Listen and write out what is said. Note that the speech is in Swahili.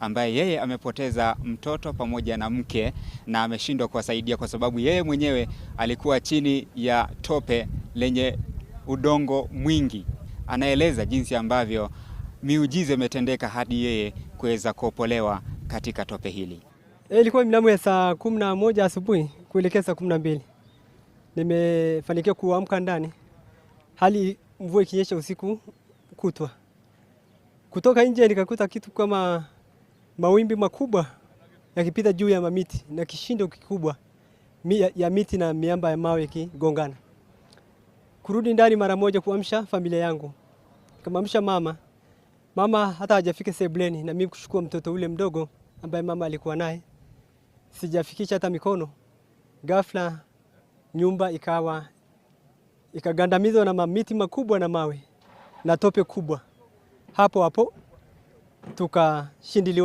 ambaye yeye amepoteza mtoto pamoja na mke na ameshindwa kuwasaidia kwa sababu yeye mwenyewe alikuwa chini ya tope lenye udongo mwingi. Anaeleza jinsi ambavyo miujiza imetendeka hadi yeye kuweza kuopolewa katika tope hili. Ilikuwa mnamo ya saa 11 asubuhi kuelekea saa 12. Nimefanikiwa kuamka ndani, hali mvua ikinyesha usiku kutwa. Kutoka nje nikakuta kitu kama mawimbi makubwa yakipita juu ya mamiti na kishindo kikubwa ya miti na miamba ya mawe ikigongana. Kurudi ndani mara moja kuamsha familia yangu, kamamsha mama. Mama hata hajafika sebuleni, na mimi kuchukua mtoto ule mdogo ambaye mama alikuwa naye, sijafikisha hata mikono, ghafla nyumba ikawa ikagandamizwa na mamiti makubwa na mawe na tope kubwa. Hapo hapo tukashindiliwa.